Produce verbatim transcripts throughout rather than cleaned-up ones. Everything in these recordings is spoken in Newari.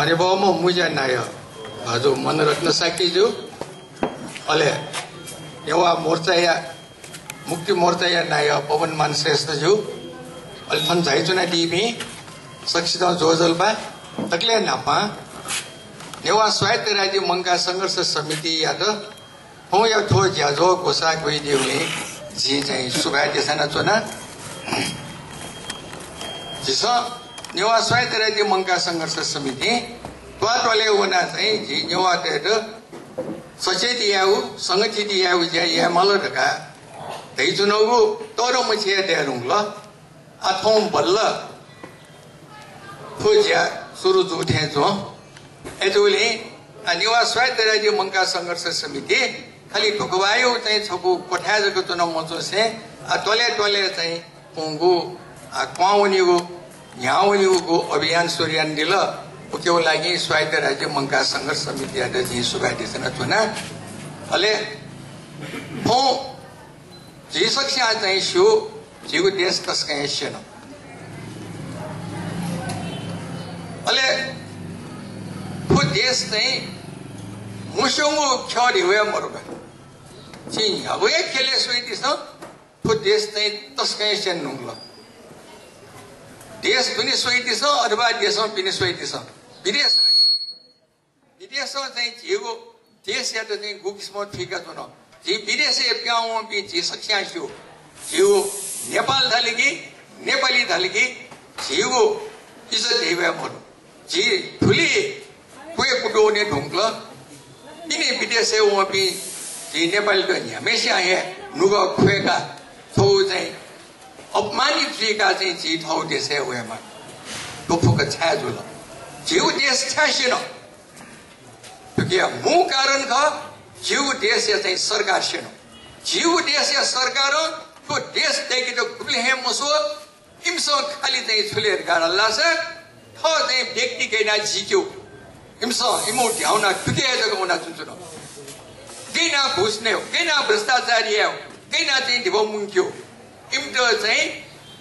हनेबहःम्ह मुंज्या नायः भाजु मनरत्न शाक्यजु, अले नेवाः मोर्चाया, मुक्ति मोर्चाया नायः पवनमान श्रेष्ठजु, अले थन झायाच्वनादीपिं सकसितं ज्वजलपा। दकलय् न्हापां नेवाः स्वायत्त राज्य मंकाः संघर्ष समितियात थौंया थ्व ज्याझ्वः ग्वसाः ग्वयादीगुलिं जिं चाहिँ सुभाय् देछानाच्वना। झीसं नेवाः स्वायत्त राज्य मंकाः संघर्ष समितिं त्वाःत्वालय् वनाः चाहिँ झी नेवाःतय्त सचेत यायेगु, संगठित यायेगु ज्या यायेमाल धकाः धयाच्वनागु तःधंम्ह छेँय् दयेधुंकल। आः थौं बल्ल थ्व ज्या सुरु जू थें च्वं। अय्जूगुलिं आः नेवाः स्वायत्त राज्य मंकाः संघर्ष समिति खालि ध्वकबायु चाहिँ छकू क्वथाय् जक च्वना मच्वंसे आः त्वालय् त्वालय् चाहिँ पुंगु, आः क्वहां वनीगु, न्ह्याः वनीगु अभियान सुरु यानादिल। उकिया लागिं स्वायत्त राज्य मंकाः संघर्ष समितियात जिं सुभाय् देछानाच्वना। अले थौं झी सकसियां चाहिँ स्यू, झीगु देश तसकं हे स्यन। अले थ्व देश चाहिँ मुस्यंगु ख्यः धइगु हे मदु का। झी न्ह्यागु हे ख्यलय् स्वयादिसँ, थ्व देश चाहिँ तसकं हे स्यने धुंकल। देश दुने स्वयादिसँ अथवा देशं पिने स्वयादिसँ। विदेश विदेशं चाहिँ झीगु देशयात चाहिँ गुकिसिमं थुइकाच्वन। झी विदेशय् पिहां वंपिं झी सकसियां स्यू। झीगु नेपाल धाल कि, नेपाली धाल कि, झीगु इज्जत धइगु हे मदु। झी थुलि क्वय् कुतुं वने धुंकल। पिने विदेशय् वंपिं झी नेपालीत न्ह्याम्हस्यां हे नुगः ख्वय्काः थ्व चाहिँ अपमानित जुइकाः चाहिँ झी थःगु देशय् वयेमाः। थ्व फुक्क छाय् जुल? झीगु देश छाय् स्यन? थुकिया मू कारण खः, झीगु देशया चाहिँ सरकार स्यन। झीगु देशया सरकारं थ्व देश दय्केत गुबलें हे मस्वः। इमिसं खालि चाहिँ छु ले धकाः धाःसा थः चाहिँ व्यक्ति गय् यानाः जीकेगु। इमिसं इमिगु ध्याउना थुके हे जक वनाच्वंच्वन। गय् यानाः घुस नयेगु, गय् यानाः भ्रष्टाचार यायेगु, गय् यानाः चाहिँ धिबा मुंकेगु। इमित चाहिँ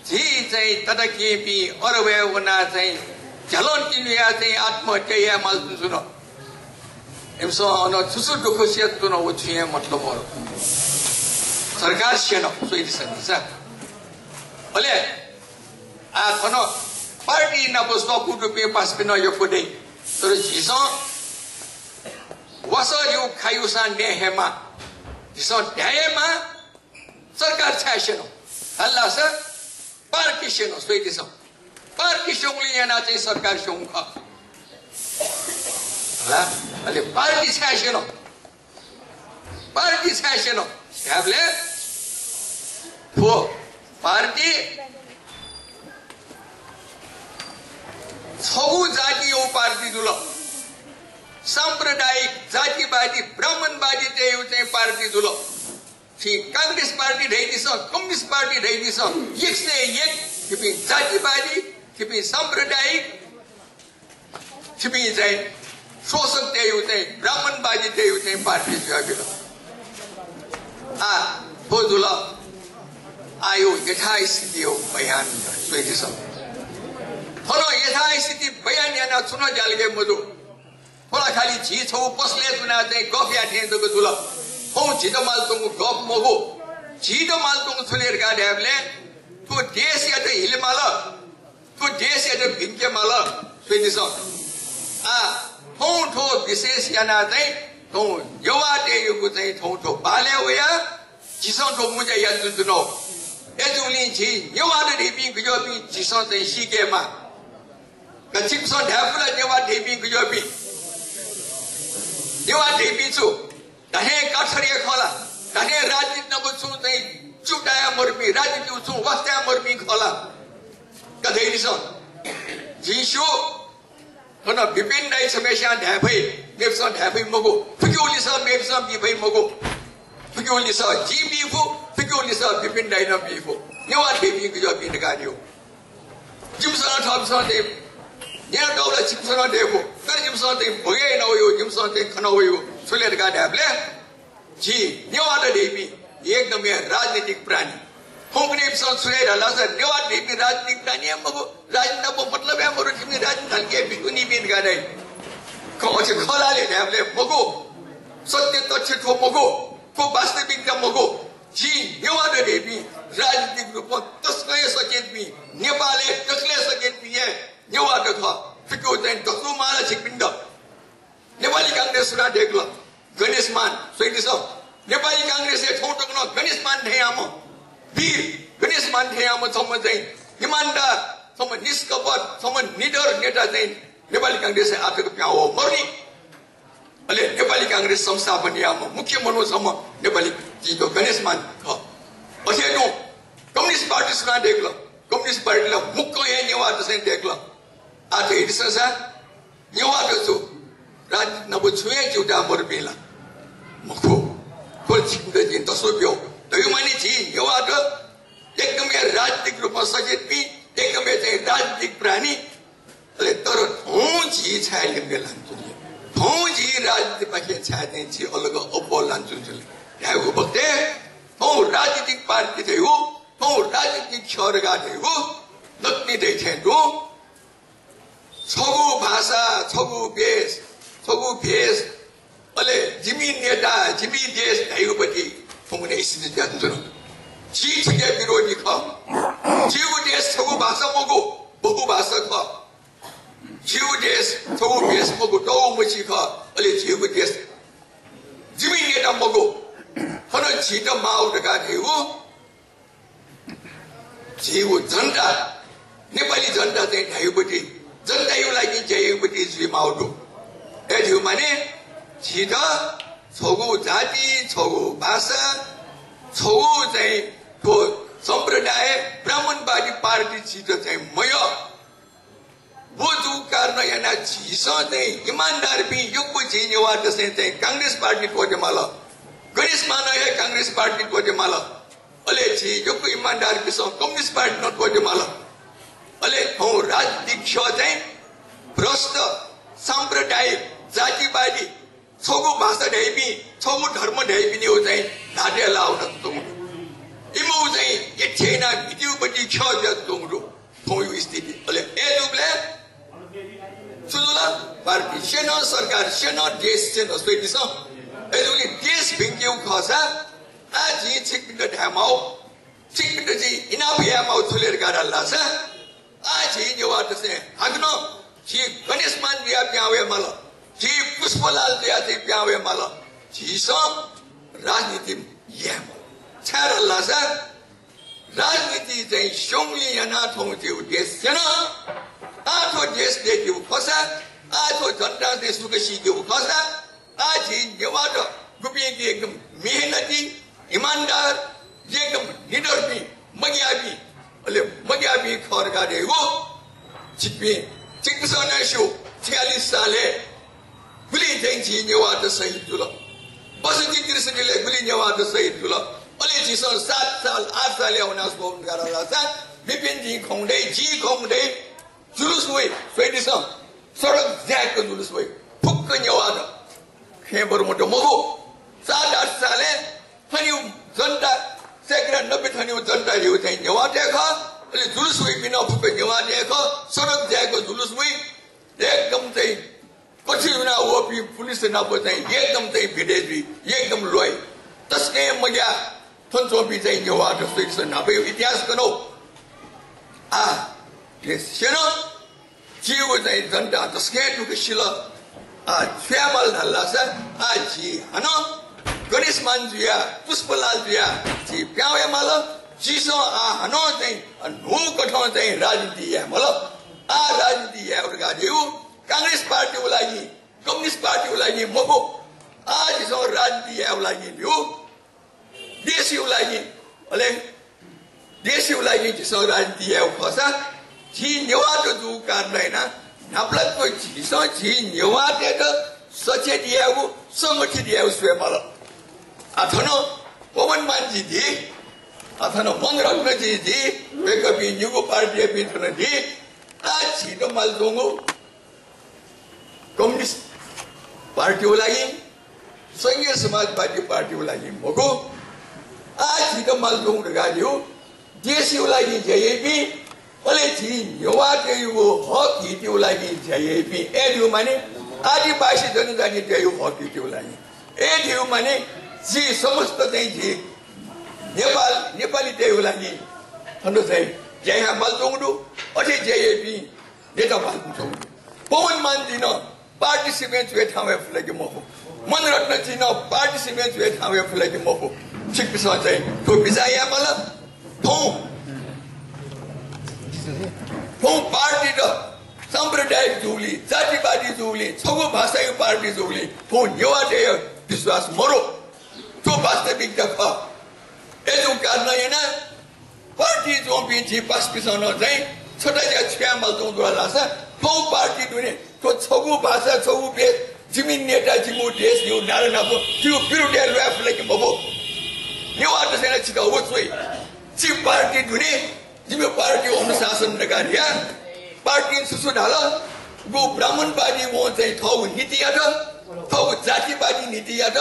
झी चाहिँ तताकेहेँपिं अरबय् वनाः चाहिँ झ्यालं तिनुयाः चाहिँ आत्महत्या याये माल च्वंच्वन। इमिसं अन छु छु दुःख सियाच्वन, व छुं हे मतलब मदु। सरकार स्यन, स्वयादिसँ नि सा। अले आः थन पार्टी नाप स्वकू दुपिं पासापिं नं यक्व दइ। तर झीसं वासः ल्यू खायुसां नये हे माः। झीसं धाये हे माः। सरकार छाय् स्यन धाःसा पार्टी स्यन, स्वयादिसँ। पार्टी स्यंगुलिं यानाः चाहिँ सरकार स्यंगु खः। होला? अले पार्टी छाय् स्यन? पार्टी छाय् स्यन धायेबलय् थ्व पार्टी छगू जातिया पार्टी जुल। साम्प्रदायिक, जातिवादी, ब्राह्मणवादीतय्गु चाहिँ पार्टी जुल। छिं कांग्रेस पार्टी धयादिसँ, कम्युनिस्ट पार्टी धयादिसँ, एक सय एक छिपिं जातिवादी, छिपिं साम्प्रदायिक, छिपिं चाहिँ शोषकतय्गु चाहिँ, ब्राह्मणवादीतय्गु चाहिँ पार्टी जुयाबिल। आः थ्व जुल आःया यथास्थितिया बयान, स्वयादिसँ। थन यथास्थिति बयान यानाः छुं नं ज्यालगय् मजू। थ्व ला खालि झी छगू पसलय् च्वनाः चाहिँ गफ याये थें जक जुल। थौं झीत माल च्वंगु गफ मखु। झीत माल च्वंगु छु ले धकाः धायेबलय् थ्व देशयात हिले माल, थ्व देशयात भिंके माल, स्वयादिसँ। आः थौं थ्व विशेष यानाः चाहिँ थौं नेवाःतय्गु चाहिँ थौं थ्व बालय् वयाः झीसं थ्व मुँज्या यानाच्वनागु। अय्जूगुलिं झी नेवाः धइपिं गुज्याःपिं झीसं चाहिँ सीकेमाः। का छिकपिन्सं धायेफु ला नेवाः धइपिं गुज्याःपिं? नेवाः धइपिं छु? धात्थें काठर हे खः ला? धात्थें राजनीति नाप छुं चाहिँ च्यूताया मरुपिं, राजनीतिइ छुं वास्ता याये मरुपिं खः ला? का धयादिसँ। जिं स्यू, थन विपिन दाइ छम्हस्यां धाये फइ, मेपिन्सं धाये फइ मखु। थुकिया लिसः मेपिन्सं बी फइ मखु। थुकिया लिसः जिं बी फु, थुकिया लिसः विपिन दाइनं बी फु। नेवाः धइपिं गुज्याःपिं धकाः धाइगु। जिमिसं नं थःपिन्सं चाहिँ न्यनातःगु ला छिकपिन्सं नं दयेकू। तर जिमिसं चाहिँ भोगे याना वयागु, जिमिसं चाहिँ खना वयागु छु ले धकाः धायेबलय् झी नेवाः धइपिं एकदम हे राजनीतिक प्राणी। थौंकन्हय्‌पिन्सं छु धाइ धाःसा नेवाः धइपिं राजनीतिक प्राणी हे मखु, राजनीति नाप मतलब हे मदु, छिपिं राजनीति धाल कि बिस्कुनीपिं धकाः धाइ। खँ अथे खः ला ले धायेबलय् मखु, सत्य तथ्य थ्व मखु, थ्व वास्तविकता मखु। झी नेवाःत धइपिं राजनीतिक रूपं तसकं हे सचेतपिं, नेपालय् दकलय् सचेतपिं हे नेवाःत खः। थुकिया चाहिँ दसु माला छिकपिन्त। नेपाली कांग्रेस सुनां दय्कल? गणेश मान, स्वयादिसँ। नेपाली कांग्रेसय् थौं तक नं गणेश मान थें याःम्ह, वीर गणेश मान थें याःम्ह छम्ह चाहिँ इमानदार, छम्ह निष्कपट, छम्ह निडर नेता चाहिँ नेपाली कांग्रेसय् आः तक पिहां वःम्ह मरु नि। अले नेपाली कांग्रेस संस्थापन याःम्ह मुख्य मनू छम्ह नेपाली झीगु गणेश मान खः। अथे तुं कम्युनिस्ट पार्टी सुनां दय्कल? कम्युनिस्ट पार्टीं ला मुक्कं हे नेवाःत चाहिँ दय्कल। आः धयादिसँ सा, नेवाःत छु राजनीति नाप छुं हे च्यूताः मदुपिं ला? मखु। थ्व छिकपिन्त जिं दसु ब्यू। धइगु माने झी नेवाःत एकदम हे राजनीतिक रूपं सचेतपिं, एकदम हे चाहिँ राजनीतिक प्राणी। अले तर थौं झी छाय् लिमय् लानाच्वनी? थौं झी राजनीतिपाखें छाय् चाहिँ झी अलग अप्वः लानाच्वनी धायेगु बखतय् थौं राजनीतिक पार्टी धइगु, थौं राजनीतिक ख्यः धकाः धइगु नकतिनि दइ थें तुं छगू भाषा, छगू वेश, छगू भेष, अले जिमि नेता, जिमि देश धाइगुपट्टि थौंकन्हय् स्थिति जुयाच्वन। झी थुकिया विरोधी खः। झीगु देश छगू भाषा मखु, बहुभाषा खः। झीगु देश छगू भेष मखु, तःगु मछि खः। अले झीगु देश जिमि नेता मखु, थन झीत माःगु धकाः धइगु झीगु जनता, नेपाली जनता चाहिँ धाइगुपट्टि, जनताया लागि ज्या याइगुपट्टि जुइमाःगु दु। अय् धइगु माने झीत छगू जाति, छगू भाषा, छगू चाहिँ थ्व सम्प्रदाय, ब्राह्मणवादी पार्टी झीत चाहिँ मयः। व जूगु कारणं यानाः झीसं चाहिँ इमानदारपिं यक्व झी नेवाःतय्सं चाहिँ कांग्रेस पार्टी त्वःते माल, गणेश मानं हे कांग्रेस पार्टी त्वःते माल, अले झी यक्व इमानदारपिंसं कम्युनिस्ट पार्टी नं त्वःते माल। अले थौं राजनीतिक ख्यः चाहिँ भ्रष्ट, साम्प्रदायिक, जातिवादी, छगू भाषा धइपिं, छगू धर्म धइपिनिगु चाहिँ न्हातय् लाः वनाच्वंगु दु। इमिगु चाहिँ यःथें यानाः म्हितीगुपट्टि ख्यः जुयाच्वंगु दु थौंया स्थिति। अले अय् जूबलय् छु जुल? पार्टी स्यन, सरकार स्यन, देश स्यन, स्वयादिसँ। अय् जूबलय् देश भिंकेगु खःसा आः जिं छिकपिन्त धायेमाःगु, छिकपिन्त जिं इनाप यायेमाःगु छु ले धकाः धाःसा आः झी नेवाःतय्सं हाकनं झी गणेश मान जुयाः पिहां वये माल, झी पुष्पलाल जुयाः झी पिहां वये माल। झीसं राजनीति याये माल। छाय् धाःसा राजनीति चाहिँ स्यंगुलिं यानाः थौं झीगु देश स्यन। आः थ्व देश दय्केगु खःसा, आः थ्व जनतां चाहिँ सुख सीकेगु खःसा, आः झी नेवाःत गुपिं एकदम मेहनती, इमानदार, एकदम निडरपिं, मग्याःपिं, अले मग्याःपिं खः धकाः धयागु छिकपिं, छिकपिन्सं नं स्यू, छयालिस सालय् गुलि चाहिँ झी नेवाःत शहीद जुल। बैसठ्ठी त्रिसठ्ठीलय् गुलि नेवाःत शहीद जुल। अले झीसं सात साल, आठ सालय् वनाः स्वःगु धकाः धाःसा मेपिं जिं खंगु दइ, जिं खंगु दइ, जुलुस वइ, स्वयादिसँ। सडक जाय्क जुलुस वइ। फुक्क नेवाःत। खँय् बरु मत मखु। सात आठ सालय् थनिगु जनता, सैकडा नब्बे थनिगु जनता धइगु चाहिँ नेवाःत हे खः। अले जुलुस वइपिं नं फुक्क नेवाःत हे खः। सडक जाय्क जुलुस वइ। एकदम चाहिँ कथि जुयाः वःपिं पुलिस नाप चाहिँ एकदम चाहिँ भिडय् जुइ, एकदम ल्वाइ। तसकं मग्याः थन च्वंपिं चाहिँ नेवाःत, स्वयादिसँ, न्हापाया इतिहास कनागु। आः, थ्व स्यन, झीगु चाहिँ जनता तसकं दुःख सिल। आः, छु याये माल धाःसा, आः, झी हानं गणेश मान जुयाः, पुष्पलाल जुयाः झी पिहां वये माल। झीसं आः हानं चाहिँ न्हूकथं चाहिँ राजनीति याये माल। आः राजनीति यायेगु धकाः धइगु कांग्रेस पार्टीया लागि, कम्युनिस्ट पार्टीया लागि मखु। आः झीसं राजनीति यायेगु लागि धइगु देशया लागि, अले देशया लागि झीसं राजनीति यायेगु खःसा, झी नेवाःत जूगु कारणं यानाः न्हापालाक झीसं झी नेवाःतय्त सचेत यायेगु, संगठित यायेगु स्वये माल। आः थन पवन मानजी दी, आः थन मनरत्नजी दी, वय्कःपिं निगू पार्टीयापिं थन दी। आः झीत माल च्वंगु कम्युनिस्ट पार्टीया लागि, संघीय समाजवादी पार्टीया लागि मखु। आः झीत माल च्वंगु धकाः धइगु देशया लागि ज्या याइपिं, अले झी नेवाःतय्गु हक हितया लागि ज्या याइपिं। अय् धइगु माने आदिवासी जनजातितय्गु हकयागु लागि, ए धइगु माने झी समस्त चाहिँ झी नेपाल, नेपालीतय्गु लागि थन चाहिँ ज्या याये माल च्वंगु दु। अथे ज्या याइपिं नेता माल च्वंगु दु। पवन मानजु नं पार्टी सिबें च्वय् थाहां वये फुलाकि मखु। मनरत्नजु नं पार्टी सिबें च्वय् थाहां वये फुलाकि मखु। छिकपिन्सं चाहिँ थ्व बिचाः याये माल। थौं, थौं पार्टीत साम्प्रदायिक जूगुलिं, जातिवादी जूगुलिं, छगू भाषाया पार्टी जूगुलिं थौं नेवाःतय्गु विश्वास मदु। थ्व वास्तविकता खः। अय्जूगु कारणं यानाः पार्टी च्वंपिं झी पासापिंसं नं चाहिँ छता ज्या छु याये माल च्वंगु दु धाःसा थौं पार्टी दुने थ्व छगू भाषा, छगू भेष, जिमि नेता, जिमिगु देश धइगु नारा नाप झीगु विरोधय् ल्वाये फुलाकि मखु। नेवाःतय्सं नं छितः व च्वइ। झी पार्टी दुने, जिमि पार्टी अनुशासन धकाः धया, पार्टीं छु छु धाल, गु ब्राह्मणवादी वं चाहिँ थःगु नीतियात, थःगु जातिवादी नीतियात,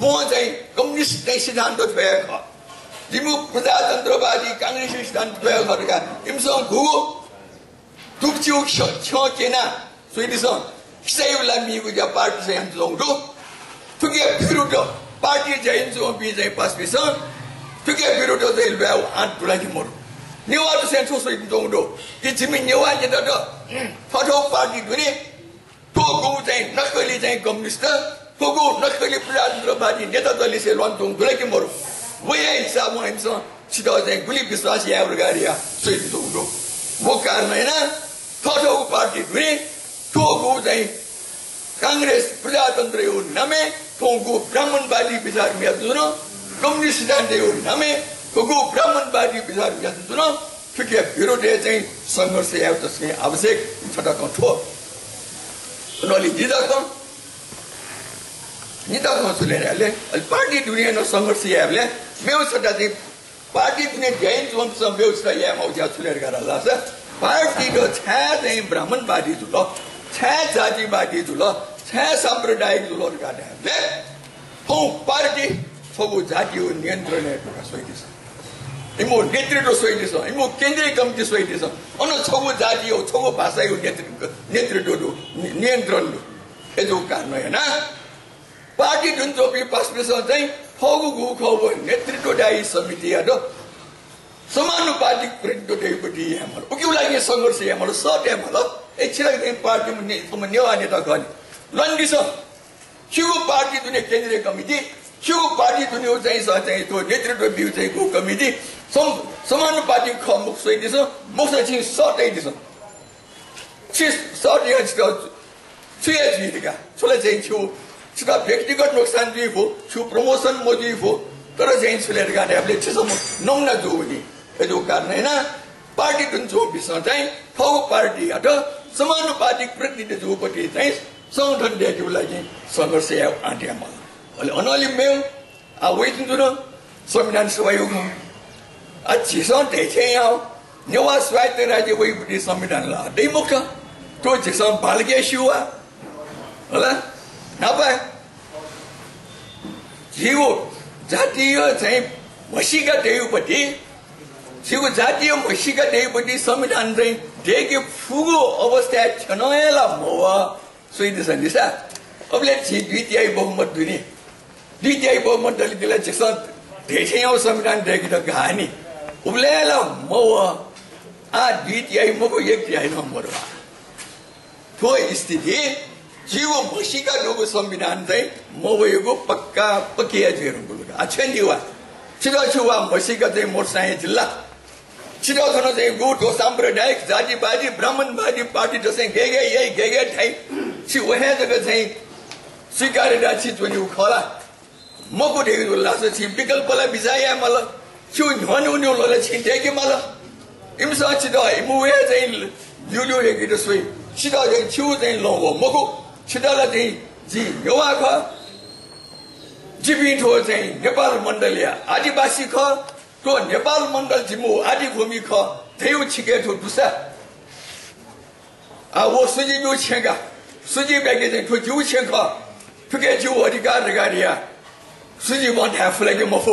वं चाहिँ कम्युनिस्ट चाहिँ सिद्धान्त थ्वया खः। जिमिगु प्रजातन्त्रवादी कांग्रेसया सिद्धान्त थ्वया खः धकाः इमिसं गुगु दुःखयागु क्ष-, छ्यं क्यनाः स्वयादिसँ। किसायागु लामियागु ज्या पार्टीसं यानाच्वंगु दु। थुकिया विरुद्ध पार्टी ज्या यानाच्वंपिं चाहिँ पासापिंसं थुकिया विरुद्ध चाहिँ ल्वायेगु आँट दु ला कि मदु? नेवाःतय्सं छु स्वयाच्वंगु दु? कि जिमि नेवाः नेतात थःथःगु पार्टी दुने, थ्व गु चाहिँ नक्कली चाहिँ कम्युनिस्ट, थ्व गु नक्कली प्रजातन्त्रवादी नेतात लिसे ल्वानाच्वंगु दु ला कि मदु? वया हिसाबं इमिसं छितः चाहिँ गुलि विश्वास याये धकाः धया स्वयाच्वंगु दु। व कारणं यानाः थःथःगु पार्टी दुने, थ्व गु चाहिँ कांग्रेस प्रजातन्त्रया नामय् थ्व गु ब्राह्मणवादी विचार म्हियाच्वन, कम्युनिस्ट सिद्धान्तया नामय् थ्व गु ब्राह्मणवादी विचार म्हियाच्वन, थुकिया विरोधय् चाहिँ संघर्ष यायेगु तसकं आवश्यक छता खँ थ्व। अनंलि निता खँ, निता खँ छु ले धाःले, अले पार्टी दुने नं संघर्ष यायेबलय् मेगु छता चाहिँ पार्टी दुने ज्या यानाच्वंपिन्सं मेगु छता याये माःगु ज्या छु ले धकाः धाःसा, पार्टी द छाय् चाहिँ ब्राह्मणवादी जुल, छाय् जातिवादी जुल, छाय् साम्प्रदायिक जुल धकाः धायेबलय् थौं पार्टी छगू जातिया नियन्त्रणय् दु धकाः स्वयादिसँ। इमिगु नेतृत्व स्वयादिसँ, इमिगु केन्द्रीय कमिटी स्वयादिसँ। अन छगू जातिया, छगू भाषाया नेतृ-, नेतृत्व दु, नि-, नियन्त्रण दु। अय्जूगु कारणं यानाः पार्टी दुने च्वंपिं पासापिंसं चाहिँ थःगु गुगु खः व नेतृत्वदायी समितियात समानुपातिक प्रतिनिधित्व दइगु याये माल। उकिया लागि संघर्ष याये माल, सः तये माल। ए, छि ला चाहिँ पार्टीया ने-, छम्ह नेवाः नेता खः नि। ल्वानादिसँ। छिगु पार्टी दुने केन्द्रीय कमिटी, छिगु पार्टी दुने चाहिँ स-, चाहिँ थ्व नेतृत्व बीगु चाहिँ गु कमिटी सम-, समानुपातिक खः मखु स्वयादिसँ, मखुसा छिं सः तयादिसँ। छि सः तयाः छितः छु याये जुइ धकाः? छु ला चाहिँ छिगु, छितः व्यक्तिगत नोक्सान जुइ फु, छिगु promotion मजुइ फु, तर चाहिँ छु ले धकाः धायेबलय् छिसं नमुना जूगु नि। अय्जूगु कारणं यानाः पार्टी दुने च्वंपिंसं चाहिँ थःगु पार्टीयात समानुपातिक प्रतिनिधि जूगु पति चाहिँ संगठन दयेकेगु लागि संघर्ष यायेगु आँट याये माल। अले अनंलि मेगु आः वइच्वंगु दु संविधान सभायागु। आः झीसं धयाथें यानाः नेवाः स्वायत्त राज्य वइगु पति संविधानं ला दइ मखुत। थ्व झीसं बांलाक स्यू आ। होला? न्हापा झीगु जातीय चाहिँ म्हसीका दइगु पति, झीगु जातीय म्हसीका दइगु पति संविधानं चाहिँ दयेके फुगु अवस्थाय् थ्यन हे ला मवः? स्वयादिसँ लिसा। अबलय् झी दुई तिहाई बहुमत दु नि। दुई तिहाई बहुमत दलिदिल झीसं धयाथें यानाः संविधान दयेकेत गाः नि। उबलय् ला मवः। आः दुई तिहाई मखु, एक तिहाई नं मदु आ। थ्व स्थिति झीगु म्हसीका दुगु संविधान चाहिँ मवइगु पक्का पक्की जुइ धुंकल का। आः छ्यं दि वा। छितः छु वा म्हसीका चाहिँ मदुसां हे जिल्ला। छितः थन चाहिँ गु थ्व साम्प्रदायिक, जातिवादी, ब्राह्मणवादी पार्टी दसं गय् गय् याइ, गय् गय् धाइ, छि व हे जक चाहिँ स्वीकार यानाः छि च्वनीगु खः ला? मखु धइगु जुल धाःसा छिं विकल्प ला बिचाः याये माल। छिगु न्ह्यःने वनीगु लँ ला छिं दय्के माल। इमिसं छितः इमिगु हे चाहिँ ल्यूल्यू हे गीत स्वइ। छितः चाहिँ छिगु चाहिँ लँ व मखु। छितः ला चाहिँ जि नेवाः खः। जिपिं थ्व चाहिँ नेपाल मण्डलया आदिवासी खः। थ्व नेपाल मण्डल जिमिगु आदिभूमि खः धइगु छिके थ्व दुसा। आः व सुजिबय् छेँ का, सुजिबयाके चाहिँ थ्व जिगु छेँ खः, थुके जिगु अधिकार धकाः धया सुजिबं धाये फु ला कि मफु?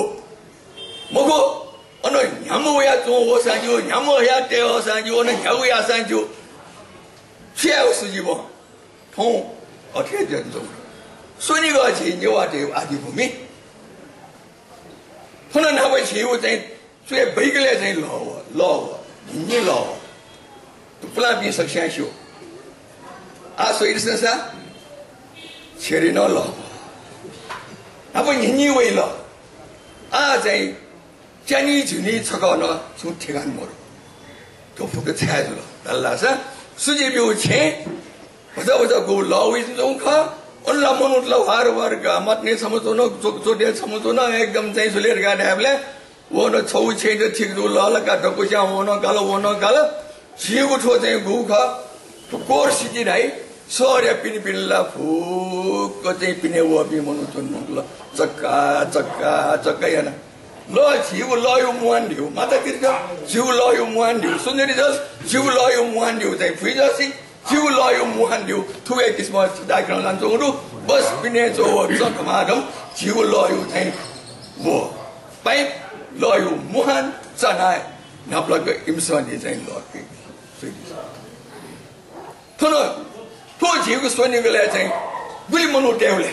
मखु। अन न्ह्याम्ह वयाच्वं वःसां ज्यू, न्ह्याम्ह हयाः तये हःसां ज्यू, अन न्ह्यागु याःसां ज्यू। छु याये सुजिबं? थौं अथे जुयाच्वंगु दु। स्वनिगः झी नेवाःतय् आदिभूमि। थन न्हापा झीगु चाहिँ स्वये बैकलय् चाहिँ लः वः, लः वः, न्हिन्हि लः वः। थ्व पुलांपिं सकसियां स्यू। आः स्वइदिसँ सा, छेँय् नं लः वः। न्हापा न्हिन्हि वइ लः। आः चाहिँ च्यान्हि झुन्हि छकः नं छुं ठेकान मदु। थ्व फुक्क छाय् जुल धाल धाःसा, सुजिब्यूगु छेँ भचा भचा गुगु लः वइच्वंगु खः। अन ला मनूत ला ह्वार ह्वार गा, मातनय् छम्ह च्वन, च्व-, च्वथय् छम्ह च्वन, एकदम चाहिँ सुले धकाः धायेबलय् वं नं छगू छेँय् ठीक जूगु लः ला का, दक्वस्यां वं नं काल, वं नं काल। झीगु थ्व चाहिँ गुगु खः, थ्व core city धाइ, शहरया पिने पिने ला फुक्क चाहिँ पिने वःपिं मनूत च्वने धुंकल। चक्का, चक्का, चक्का याना। लः, झीगु लःया मुहान धइगु मातातीर्थ, झीगु लःया मुहान धइगु सुन्दरीजल, झीगु लःया मुहान धइगु चाहिँ फुइँजलसी, झीगु लःया मुहान धइगु थुगु किसिमं दाखिलं लानाच्वंगु दु। बस पिने च्वः वःपिन्सं धमाधम झीगु लःया चाहिँ व pipe, लःया मुहान चानाः न्हापालाक इमिसं नि चाहिँ लः पिइ। थन थ्व झीगु स्वनिगलय् चाहिँ गुलि मनूत तये हले,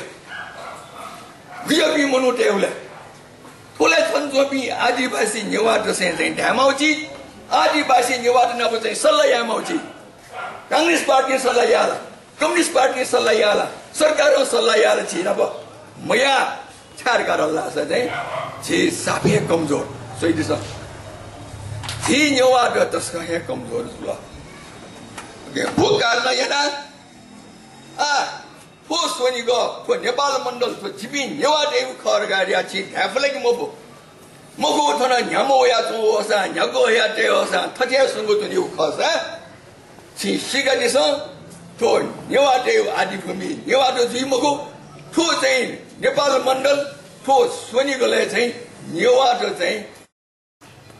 गुज्याःपिं मनूत तये हले, थ्व ला थन च्वंपिं आदिवासी नेवाःतय्सं चाहिँ धायेमाःगु चिज, आदिवासी नेवाःत नाप चाहिँ सल्लाह यायेमाःगु चिज। कांग्रेस पार्टीं सल्लाह याः ला, कम्युनिस्ट पार्टीं सल्लाह याः ला, सरकारं सल्लाह याः ला, झी नाप मयाः। छाय् धकाः धाल धाःसा चाहिँ झी साप हे कमजोर, स्वइदिसँ। झी नेवाःत तसकं हे कमजोर जुल। OK, व कारणं यानाः आ, थ्व स्वनिगः, थ्व नेपाल मण्डल, थ्व जिपिं नेवाःतय्गु खः धकाः छि धाये फु ला कि मफु? मखु, थन न्ह्याम्ह वयाच्वंगु वःसां, न्ह्यागु हयातये वःसां, थथे हे स्वंगु च्वनीगु खःसा, छिं सीकादिसँ, थ्व नेवाःतय्गु आदिभूमि नेवाःत जुइ मखु। थ्व चाहिँ नेपाल मण्डल, थ्व स्वनिगलय् चाहिँ नेवाःत चाहिँ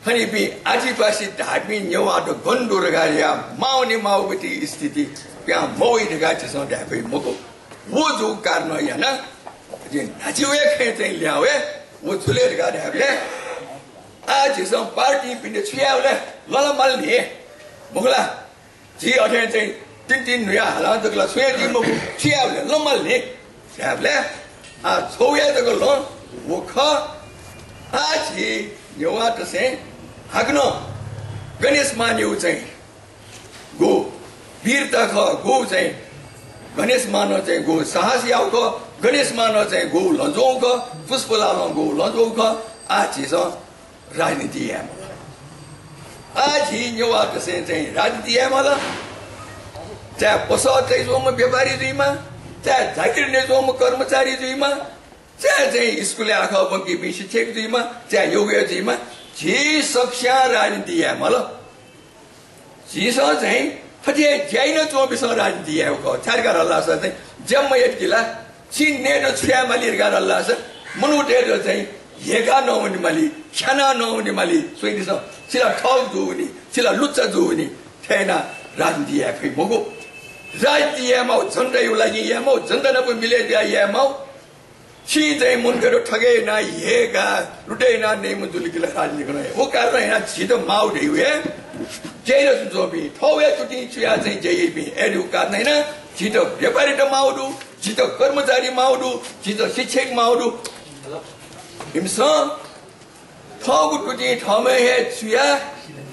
थनिपिं आदिवासी धाःपिं नेवाःत गन दु धकाः ल्हाये माःगु नि माःगु गति स्थिति पिहां मवइ धकाः झीसं धाये फइ मखु। व जूगु कारणं यानाः जिं न्हाचि वये खँय् चाहिँ ल्याः वये, व छु ले धकाः धायेबलय् आः झीसं पार्टीपिन्त छु याये हले? लँ ला माल नि, मखु ला? झी अथें चाहिँ तिन तिन न्हुया हालां जक ला छुं हे जुइ मखु, छु याये हले? लँ माल नि धायेबलय् आः छगू हे जक लँ, व खः। आः झी नेवाःतय्सं हाकनं गणेश मानयागु चाहिँ गु वीरता खः, गु चाहिँ गणेश मानं चाहिँ गु साहस याःगु खः, गणेश मानं चाहिँ गु लँ ज्वंगु खः, पुष्पलालं गु लँ ज्वंगु खः। आः झीसं राजनीति याये माल। आः झी नेवाःतय्सं चाहिँ राजनीति याये माल। चाहे पसः तयाच्वंम्ह व्यापारी जुइमा, चाहे जागिर नयाच्वंम्ह कर्मचारी जुइमा, चाहे चाहिँ स्कुलय् आखः ब्वंकीपिं शिक्षक जुइमा, चाहे यक्व हे जुइमा, झी सकसियां राजनीति याये माल। झीसं चाहिँ थथे ज्या यानाच्वंपिन्सं राजनीति यायेगु खः। छाय् धकाः धाल धाःसा चाहिँ ज्या मयात कि ला, छिं नयेत छु याये माली धकाः धाल धाःसा मनूतय्त चाहिँ ह्येका नवने माली, ख्याना नवने माली। स्वइदिसँ, छि ला थःगु जूगु नि, छि ला लुच्चा जूगु नि, थथे यानाः राजनीति याये फइ मखु। राजनीति याये माःगु जनताया लागिं याये माःगु, जनता नाप मिले जुयाः याये माःगु। छिं चाहिँ मनूतय्त ठगे यानाः ह्येकाः लुटे यानाः नयेम्ह जुल कि ला राजनीति यानाः। व कारणं यानाः झीत माःगु धइगु हे ज्या यानाच्वंपिं, थःगु हे तुतिं चुयाः चाहिँ ज्या याइपिं। अय् धइगु कारणं यानाः झीत व्यापारीत माःगु दु, झीत कर्मचारी माःगु दु, झीत शिक्षक माःगु दु। इमिसं थःगु तुतिं थःम्हं हे चुयाः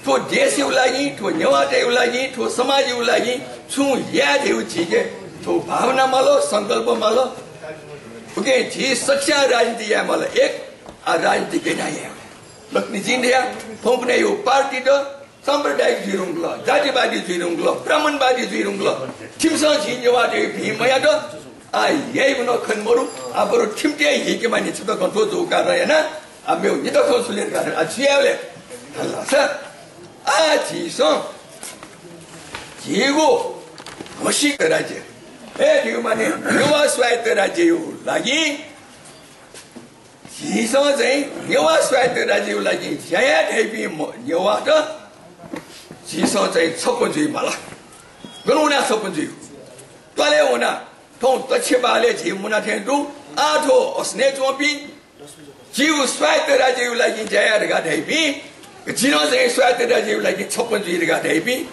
थ्व देशया लागिं, थ्व नेवाःतय् लागिं, थ्व समाजया लागिं छुं याये धइगु झीके थ्व भावना माल, संकल्प माल। उकिं झी सकसियां राजनीति याये माल। एक, आ, राजनीति गय् याये माल। लक्ष्मी जिं धया, थौंकन्हय् पार्टी दु, साम्प्रदायिक जुइ धुंकल, जातिवादी जुइ धुंकल, ब्राह्मणवादी जुइ धुंकल। थिमिसं झी नेवाःतय् भिं मयात। आः याइगु नं खने मरु। आः बरु थिमित हे हीके मानि। छता खँ थ्व जूगु कारणं यानाः आः मेगु निता खँ छु ले धकाः आः छु याये हले धाल धाःसा, आः झीसं झीगु म्हसीक राज्य, हे धइगु माने नेवाः स्वायत्त राज्यया लागिं झीसं चाहिँ नेवाः स्वायत्त राज्यया लागिं ज्या याये धइपिं म-, नेवाःत झीसं चाहिँ छप्पँ जुइ माल। गन वनाः छप्पँ जुइ? त्वालय् वनाः थौं तछेबहालय् झी मुना थें तुं आः थ्व असनय् च्वंपिं झीगु स्वायत्त राज्यया लागिं ज्या याये धकाः धइपिं, झी नं चाहिँ स्वायत्त राज्यया लागिं छप्पँ जुइ धकाः धइपिं,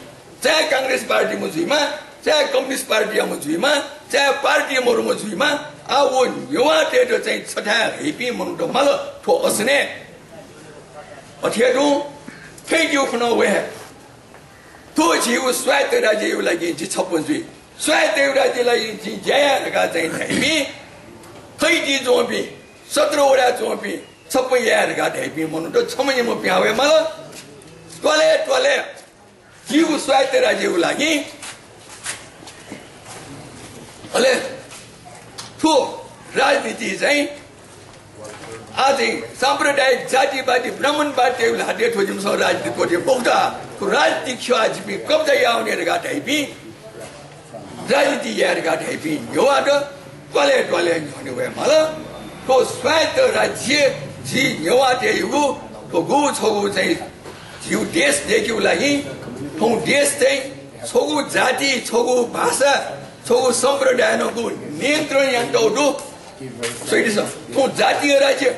चाहे कांग्रेस पार्टीम्ह जुइमा, चाहे कम्युनिस्ट पार्टीयाम्ह जुइमा, चाहे पार्टी मरुम्ह जुइमा, आ व नेवाःतय्त चाहिँ छथाय् हइपिं मनूत माल थ्व असनय्। अथे तुं थ्यंकेगु खँ नं व हे। थ्व झीगु स्वायत्त राज्यया लागि जि छप्पँ जुइ, स्वायत्त राज्यया लागि जि ज्या याये धकाः चाहिँ धाइपिं, खैति च्वंपिं, सत्र वडा च्वंपिं, छप्पँ याये धकाः धाइपिं मनूत छम्ह निम्ह पिहां वये माल। त्वालय् त्वालय् झीगु स्वायत्त राज्यया लागि। अले थ्व राजनीति चाहिँ आः चाहिँ साम्प्रदायिक जातिवादी ब्राह्मणवादया ल्हातय् थ्व जिमिसं राजनीति त्वःते मखुत। थ्व राजनीतिक ख्यः जिपिं कब्जा याये वने धकाः धाइपिं, राजनीति याये धकाः धाइपिं नेवाःत त्वालय् त्वालय् न्ह्यःने वये माल। थ्व स्वायत्त राज्य झी नेवाःतय्‌गु थ्व गु छगू चाहिँ झीगु देश दय्‌केगु लागि थौं देश चाहिँ छगू जाति, छगू भाषा, छगू सम्प्रदायनं नियन्त्रण यानातःगु दु। स्वयादिसँ, थौं जातीय राज्य,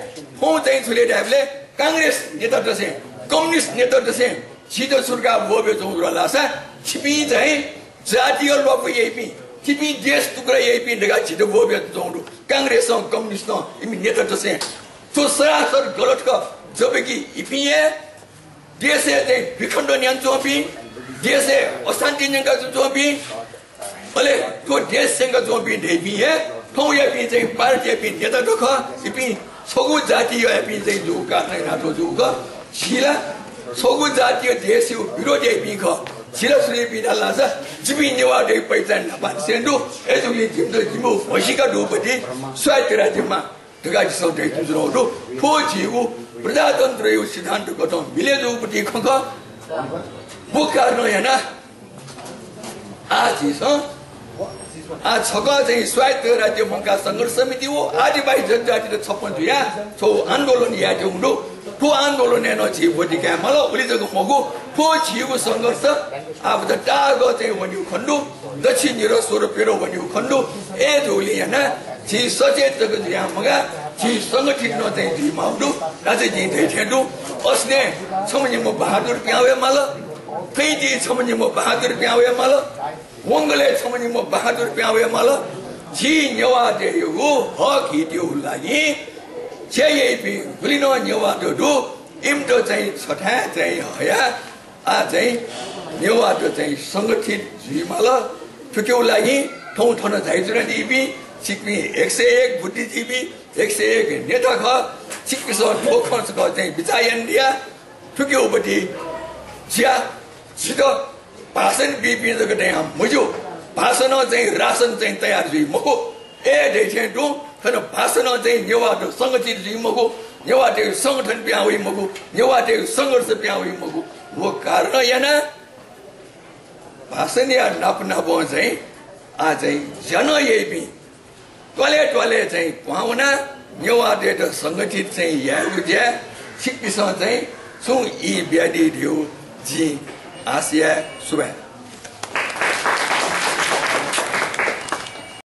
थौं चाहिँ छु ले धायेबलय् कांग्रेस नेतातय्‌सं, कम्युनिस्ट नेतातय्‌सं झीत छुतुकाः ब्वःबियाच्वंगु दु धाःसा छिपिं चाहिँ जातीय ल्वापु याइपिं, छिपिं देश टुक्रा याइपिं धकाः झीत ब्वःबियाच्वंगु दु। कांग्रेसं, कम्युनिस्टं, इमि नेतातय्‌सं थ्व सरासर गलत खः। जबकि इपिं हे देशय् चाहिँ विखण्डन यानाच्वंपिं, देशय् अशान्ति न्यंकाच्वंपिं, अले थ्व देश स्यंकाच्वंपिं धइपिं हे थौंयापिं चाहिँ पार्टीयापिं नेतात खः। इपिं छगू जातियापिं चाहिँ जूगु कारणं यानातःगु जूगु खः। झी ला छगू जातीय देशया विरोध याइपिं खः। झी ला छु ले याइपिं धाल धाःसा जिपिं नेवाःतय् पहिचान न्हापांनिसें दु। अय्‌जूगुलिं जिमित जिमिगु म्हसीका दुगुपति स्वायत्त राज्य माः धकाः जिमिसं धयाच्वनागु दु। थ्व झीगु प्रजातन्त्रया सिद्धान्त कथं मिले जूगुपति खँ खः। व कारणं यानाः आः झीसं आः छकः चाहिँ स्वायत्त राज्य मंकाः संघर्ष समिति व आदिवासी जनजातित छप्पँ जुयाः छगू आन्दोलन यायेत्यंगु दु। थ्व आन्दोलनय् नं झी ब्वति काये माल, उलि जक मखु, थ्व झीगु संघर्ष आः भचा ताःहाकः चाहिँ वनीगु खने दु, दच्छि निरः स्वदँ प्यदँ वनीगु खने दु। अय्‌जूगुलिं यानाः झी सचेत जक जुयाः मगाः, झी संगठित नं चाहिँ जुइमाःगु दु। अझ जिं धयाथें दु, असनय् छम्ह निम्ह बहादुर पिहां वये माल, थैति छम्ह निम्ह बहादुर पिहां वये माल, वंगलय् छम्ह निम्ह बहादुर पिहां वये माल। झी नेवाःतय्‌गु हक हितया लागि ज्या याइपिं गुलि नं नेवाःत दु, इमित चाहिँ छथाय् चाहिँ हयाः आः चाहिँ नेवाःत चाहिँ संगठित जुइमाल। थुकिया लागि थौं थन झायाच्वनादीपिं छिकपिं एक सय एक बुद्धिजीवी, एक सय एक नेता खः। छिकपिन्सं थ्व खँ छकः चाहिँ बिचाः यानादिया। थुकिया पति ज्या छित भाषण बीपिं जक दयां मज्यू, भाषणं चाहिँ रासन चाहिँ तयार जुइ मखु। अय् धयाथें तुं थन भाषणं चाहिँ नेवाःत संगठित जुइ मखु, नेवाःतय् संगठन पिहां वइ मखु, नेवाःतय् संघर्ष पिहां वइ मखु। व कारणं यानाः भाषणया नाप नापं चाहिँ आः चाहिँ ज्या नं याइपिं त्वालय् त्वालय् चाहिँ क्वहां वनाः नेवाःतय्‌त संगठित चाहिँ यायेगु ज्याय् छिकपिन्सं चाहिँ छुं ई बियादी धइगु जिं आशा याये। सुभाय्।